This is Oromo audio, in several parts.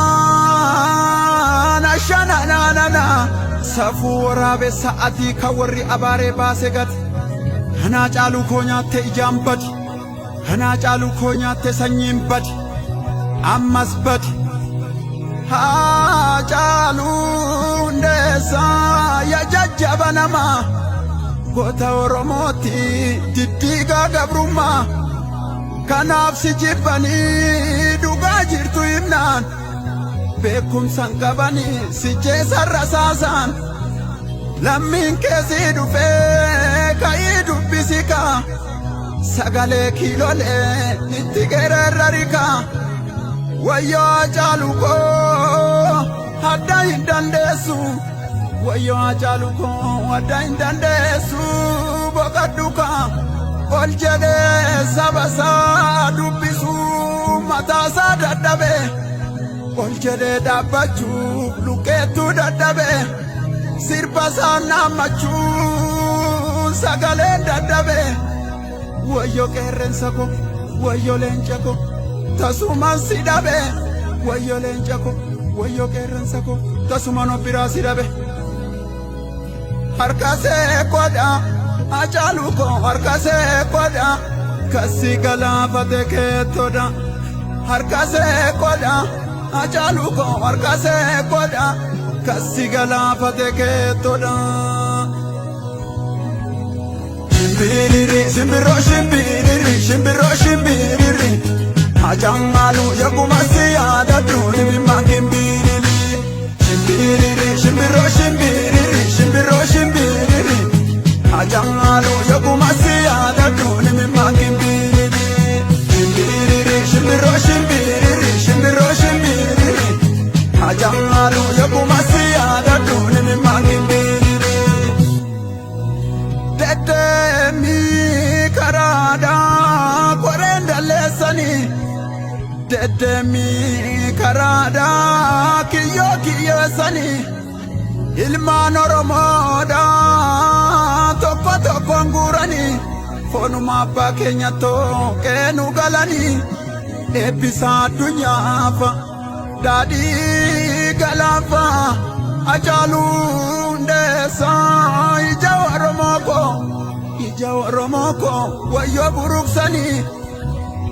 Naashananaa naashananaa safuu waraabessa adii kan warri abaaree baase gate. Hanaa caaluu koo nyaatte ijaan badi. Hanaa caaluu koo nyaatte sanyiin badi. Ammas badi. Haa caaluu hundeessaa yaa jajjaba namaa. Goota Oromooti diddiigaa gabrummaa. Kanaaf si jibbanii dhugaa jirtu himnaan. Beekumsan qabanii si jeessan rasaasaan. Lammiin keessi dhufee ka'ii dubbisi kaa. Sagalee kiilolee itti geerarri kaa. Wayyoo Hacaaluu koo adda hin dandeessu. Wayyoo Hacaaluu koo adda hin dandeessu. Boqadhu kaa ol jedhee saba isaa dubbisu mataa isaa dadhabe. Ol jedhee dhaabbachuuf luqqeettuu dadhabe. Sirba isaa naammachuu sagaleen dadhabe. Wayyoo qeerrensa koo, wayyoo leenca koo, tasumaan si dhabe. Wayyoo leenca koo, wayyoo qeerrensa koo, tasumaan of biraa si dhabe. Harka see godha, Hacaaluu koo harka see godha, kassi galaafate keettodha. Harka see godha, Hacaaluu koo harka see godha, kassi galaafate keettodha. Shimbiriri, shimbirro shimbiriri, shimbirro shimbiriri. Hacaaluu yoguma si yaadadhu dhimma kimbiriri. Shimbiriri, shimbirro shimbiriri, shimbirro shimbiriri. Hacaaluu yoguma si yaadadhu dhimma kimbiriri. Shimbiriri, shimbirro shimbiriri, shimbirro shimbiriri. Hacaaluu yoguma si yaadadhu dhimma kimbiriri. Deddeemii karaadhaa koreen dalleessanii. Deddeemii karaadhaa kiyyoo kiyyeessanii. Ilmaan Oromoodhaa tokko tokkoon guuranii. Foonuma abbaa keenya tooqee nu galanii. Eebbisa addunyaaf daadhii galaafa. Hacaaluu hundeessaa ija Oromoo koo. Ija Oromoo koo wayyoo buruqsanii.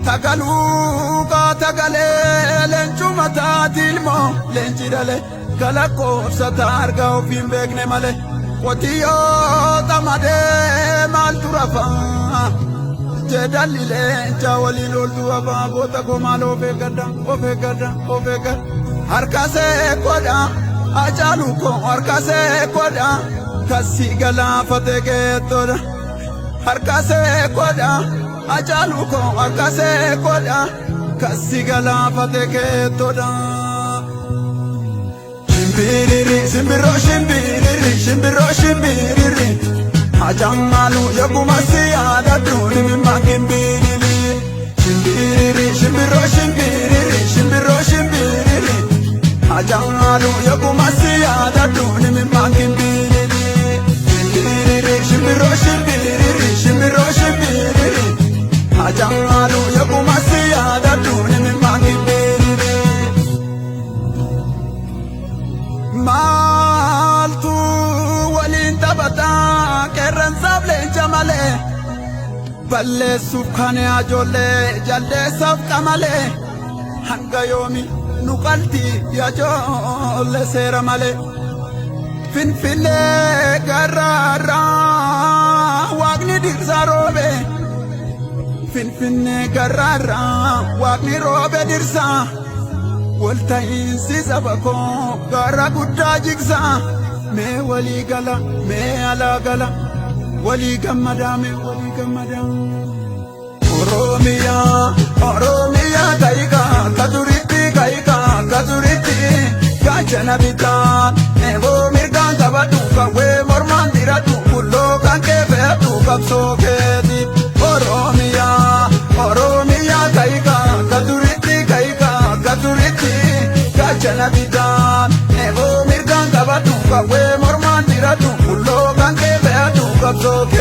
Tagaluu kaatagalee leencuma taati ilmoo leenci dhalee kalakkoofsa taarga ofiin beekne malee. Qotiyyoo xamadee maaltu rafaa? Jeedalli leenca waliin ooltu hafaa goota koo maal of eeggadha of eeggadha of eeggadha. Harka see godha Hacaaluu koo harka see godha kassi galaafate keettodha. Harka see godha Hacaaluu koo harka see godha kassi galaafate keettodha. Shimbiriri shimbirro shimbiriri shimbirro shimbiriri. Hacaaluu yoguma si yaadadhu dhimma kimbiriri. Shimbiriri shimbirro shimbiriri shimbirro shimbiriri. Hacaaluu yoguma si yaadadhu dhimma kimbiriri. Shimbiriri shimbirro shimbiriri shimbirro shimbiriri. Hacaaluu yoguma si yaadadhu dhimma kimbiriri. Maaltu waliin taphataa qeerransaaf leenca malee. Balleessuuf kan ijoollee jaldeessaaf qamalee. Hanga yoomi nu qalti ijoollee seera malee. Finfinnee garraarraa waaqni dhirsaa roobe. Finfinnee garraarraa waaqni roobe dhirsaa. Walta'iinsi saba koo gaara guddaa jigsaa. Mee walii gala mee alaa gala walii gammadaa mee walii gammadaa. Oromiyaa Oromiyaa kayikaa kaduritti kayikaa kaduritti gaachana bitaa eeboo mirgaan taphadhu qawwee mormaan diradhu bulloo kan kee fe'adhu qabsoo keeti. Oromiyaa Oromiyaa kayikaa kaduritti kayikaa kaduritti gaachana bitaa eeboo mirgaan taphadhu qawwee mormaan diradhu bulloo kan kee fe'adhu qabsoo keeti.